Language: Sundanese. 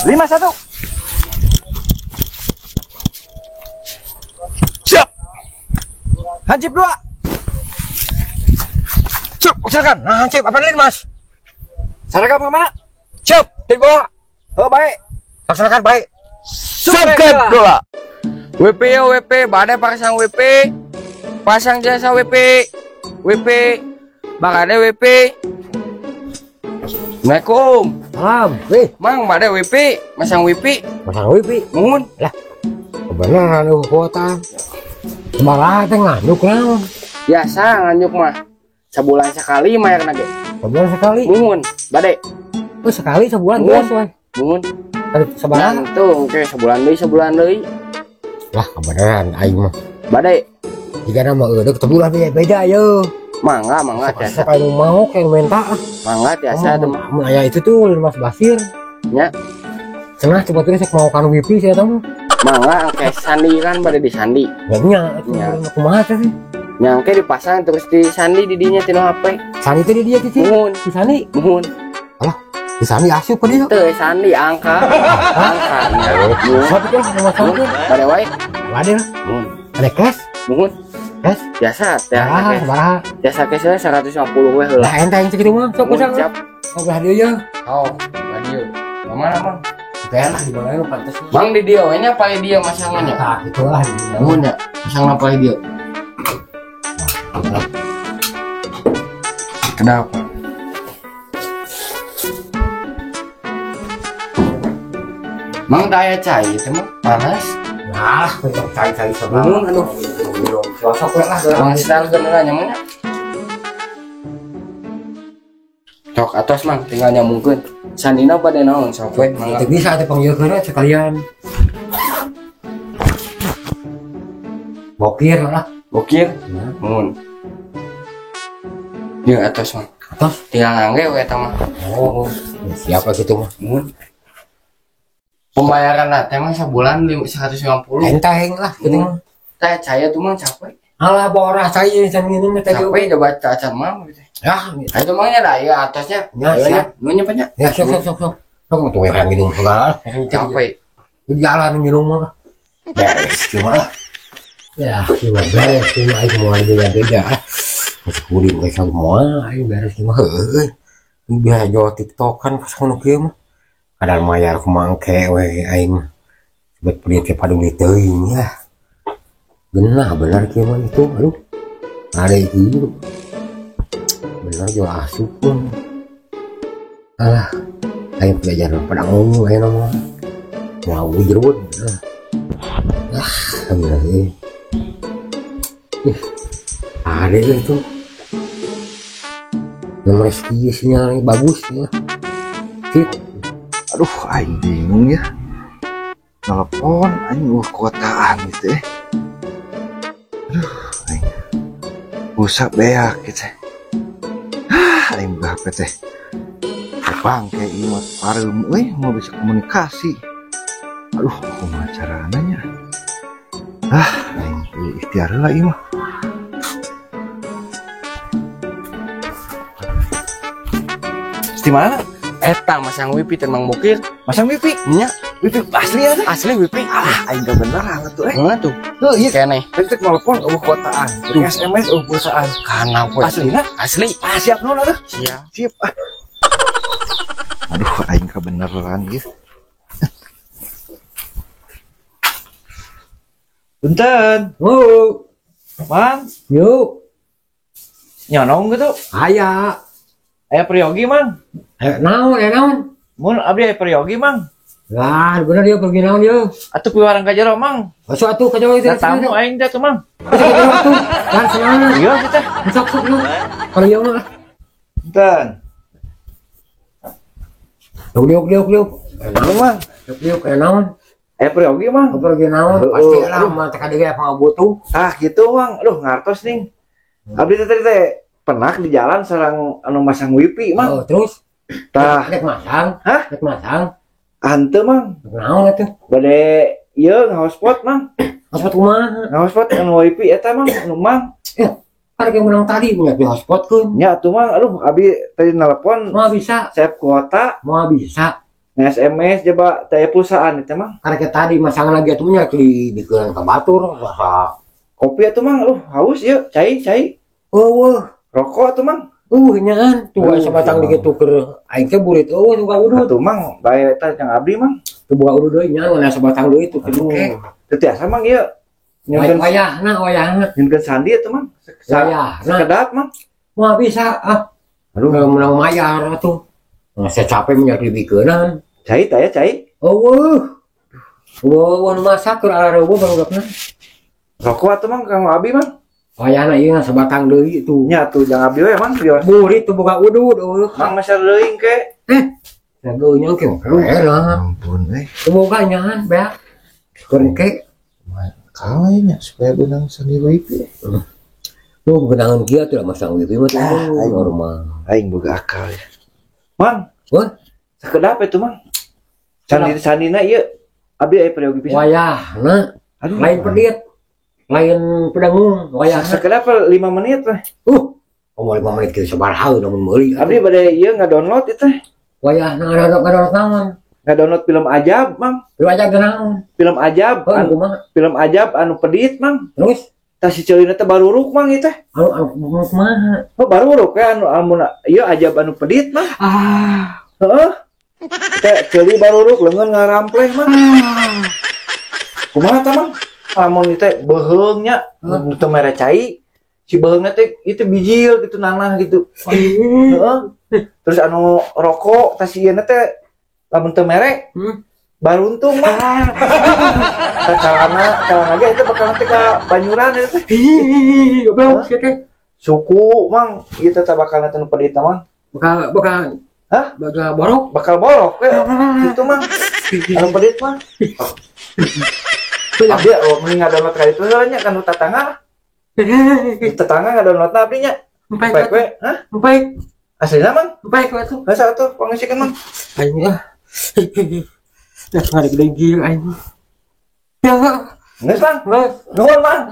51. Siap. Hansip 2. Siap, silakan. Nah, hansip apa nih, Mas? Seragam kemana? Siap, dibawa. Oh, baik. Laksanakan baik. Subscribe dola. WP yo WP, badai pasang WP. Pasang jasa WP. WP. Badai WP. Assalamualaikum. Salam. Wih, Mang, badai WP, masang WP. pasang wifi. Muhun. Lah, kebenaran lu kuota. Malah teh nganjuk naon. Biasa nganjuk mah. Sebulan sekali mayar ge. Sebulan sekali. Muhun, badai. Oh, sekali sebulan Muhun. bos, we. Muhun. Kali sabaraha? Tuh, oke sebulan deui, sebulan deui. Lah, kebenaran aing mah. Badai. Jika nama eueuh sebulan beda yo. Mangga, mangga tiasa. Sok anu mau kayak minta ah. Mangga tiasa tuh mah. Mun aya itu tuh Mas Basir. Nya. Cenah coba tuh sok mau kan wifi saya tahu. Mangga engke sandi kan bade di sandi. Ya nya, itu Nya. kumaha teh sih? Nyangke dipasang terus di sandi di dinya tinu HP. Sandi teh di dia cici. Muhun, Di sandi. muhun. Di sandi asup ke dia. Teu sandi angka. Angka. Muhun. Sok itu lah nomor satu. Bade wae. Bade lah. Muhun. Ada cash? Muhun. Cash? Biasa, tiasa Ah, cash. sabaraha. Jasa cash 150 we heula. Lah enteng segitu mah. Sok Muhun, pasang. siap. Sok belah dia ya. Oh, radio. Mana, Bang? Lah di mana lu pantes. Bang di dia we nya paling dia masangannya. Nah, gitu lah di dia. Muhun ya, masang paling dia. Kenapa? Mang daya cai itu mah panas. Nah, untuk cari-cari sebelah. Muhun aduh. Sosok we lah. Mang setel geuna nyamunnya. Sok atos mang tinggal nyambungkeun. Sandina bade naon sok we mangga. Itu bisa teh panggilkeun sekalian. Bokir lah. Bokir. Ya. Muhun. Ya atos mang. Atos. Tinggal ngangge we eta mah. Oh, siapa gitu mah. Muhun. Pembayaran lah teh mah sebulan 150. Enteng lah gitu mah. Teh caya tuh mah capek. Alah borah cai can minum teh Capek coba cacat mah gitu. Ya, Itu mah nya da ieu atasnya. Ya, siap. Nu nya banyak. Ya sok sok sok sok. Sok tuh yang minum segala. Capek. Jalan minum mah. Beres cuma lah. Ya, cuma beres cuma aing mau beda-beda. Masih kuring kayak semua aing beres cuma heueuh. Biasa jual TikTok kan pas ngono kieu mah. Kadang mayar kumangke we aing mah. Sebet pelit teh paduli teuing ya. Benar benar kieu mah itu aduh. Ada itu. Benar jual asup pun. Alah, aing belajar pada ngomong aing mah. Mau jerut. Ah, benar sih. Ih, ada itu. Nomor sekian sinyalnya bagus ya. Sip. Aduh, aing bingung ya. Telepon aing kuotaan gitu ya. Aduh, aing. Pulsa beak gitu. Ah, aing buka HP teh. Bangke ieu mah pareum euy, mau bisa komunikasi. Aduh, kumaha carana nya? Ah, aing ikhtiar heula ieu mah. Di mana? Eta masang wifi teh Mang Bokir. Masang wifi. Nya, Wifi asli ya teh. asli wifi. Ah, aing gak bener tuh eh. Heeh tuh. Heuh, ieu Keneh. tadi teh telepon eueuh kuotaan. Tuh. SMS eueuh pulsaan. Kana we. Aslina? Asli. Ah, siap nuhun atuh. Siap. Siap. Ah. Aduh, aing kebeneran ieu. Punten. Oh, Mang, yuk. nyonong gitu. Aya. Aya priyogi, Mang. Ayo naon, aya naon. Mun abdi aya priyogi, Mang. Lah, bener dia pergi naon dia. Atuh piwarang ka jero, Mang. Masuk atuh ka jero itu. Da tamu aing teh tuh, Mang. Masuk ka jero atuh. Kan senang. Iya kita. Sok sok lu. Kalau ieu mah. Punten. Liuk liuk liuk liuk. Halo, Mang. Liuk liuk aya naon. Aya priyogi, Mang. Pergi naon? Heueuh. Pasti lah mah teh ka apa butuh. Ah, gitu, Mang. Aduh, ngartos nih. Abdi teh tadi teh penak di jalan sareng anu masang wifi, Mang. Oh, terus Tah, rek masang. Hah? Rek masang. henteu, Mang. Rek naon atuh? Bade ieu ngahotspot, Mang. Hotspot kumaha? Ngahotspot anu wifi eta, Mang, anu Mang. Kan yang menang tadi punya di hotspot keun. Nya atuh, Mang. Aduh, abdi tadi nelpon Moal bisa, save kuota moal bisa. Nge-SMS coba teh pulsaan itu Mang. Karena kita tadi masangan lagi atuh nya di dikeunan ka batur sa. Kopi atuh Mang, lu haus yeuh, cai cai. Eueuh, Rokok atuh Mang. Nyaan tuh Aduh, sabatang ya. Dikit tuker aing teh burit eueuh buka udut. Atuh Mang, bae eta jang abdi Mang. Teu buka udut deui nya ngan sabatang deui tuh Aduh. ke. Teu tiasa Mang ieu. Nyunkeun Wayahna wayahna. Nyunkeun sandi atuh Mang. Wayahna. Sekedap Mang. Moal bisa ah. Aduh, Udah menang mayar atuh. Nah, saya capek minyak dibikeunan. Cai teh ya cai. Eueuh. Eueuh nu masak keur areueuh barudakna. Rokok atuh Mang kanggo abi Mang. Wayahna ieu ngan sabatang deui tuh. Nya atuh jang abdi we Mang bios. Burit tuh buka udut eueuh. Mang masih leuing ke. Deui nya ke enak. Ampun eh. Teu boga nyahan beak. Keur ke Kalanya supaya benang sandi wifi. lu benangan kieu atuh masang wifi mah tuh Ah, aing. normal. Aing boga akal ya. Mang. Wah. Sekedap itu Mang. Sandi sandina ieu abdi aya peryogi pisan. Wayahna Aduh. lain pedit. Lain pedangung wayahna. Sekedap 5 menit weh. Oh, 5 menit kieu sabaraha namun meuli. Abdi bade ieu ngadownload itu teh. Wayahna ada naon. Ngadownload film ajab, Mang. Lu aja naon. Film ajab, Oh, anu, kumaha? film ajab anu pedit, Mang. Terus Tah si ceulina teh baruruk, Mang, ieu teh. Anu anu kumaha? Oh, baruruk ya anu anu ieu ajab anu pedit, Mang. Ah. Heeh. Teh ceuli baruruk leungeun ngarampleh, Mang. Kumaha tah, Mang? Lamun ieu teh beuheung nya, nu teu mere cai. Si beuheungna teh itu bijil gitu nanah gitu. Heeh. Terus anu rokok tah si ieu teh lamun teu mere baruntung mah. Tah calana calana ge itu bakal teh ka banyuran itu teh. Ih, goblok sia teh. Suku Mang, ieu teh bakal teh nu pedit Mang. Bakal bakal. Hah? Bakal borok. Bakal borok we. Gitu Mang. Anu pedit mah. Abdi oh, mending ngadownload ka ditu heula nya kan nu tetangga. Nu tetangga ngadownloadna abdi nya. Baik, Baik we. Hah? baik, Aslina Mang? baik atuh. Masa atuh pangesikeun Mang. Aing ah. Ya ngarik deui aing. Ya, Geus Mang. Mas. Nuhun Mang.